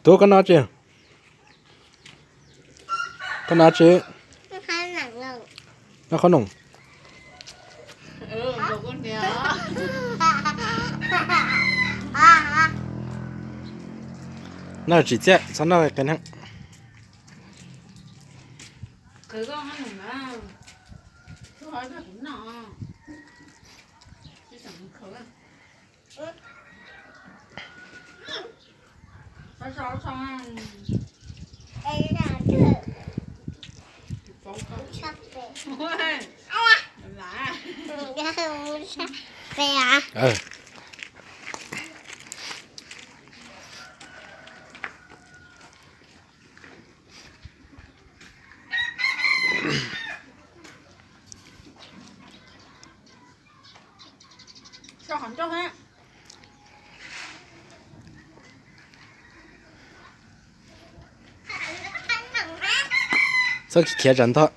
Tub, koj noj tsi? Koj noj tsi? Noj qhob noom. Noj tsim txiaj, txhob noj qe neeg. Txhob khiav tsam ntog.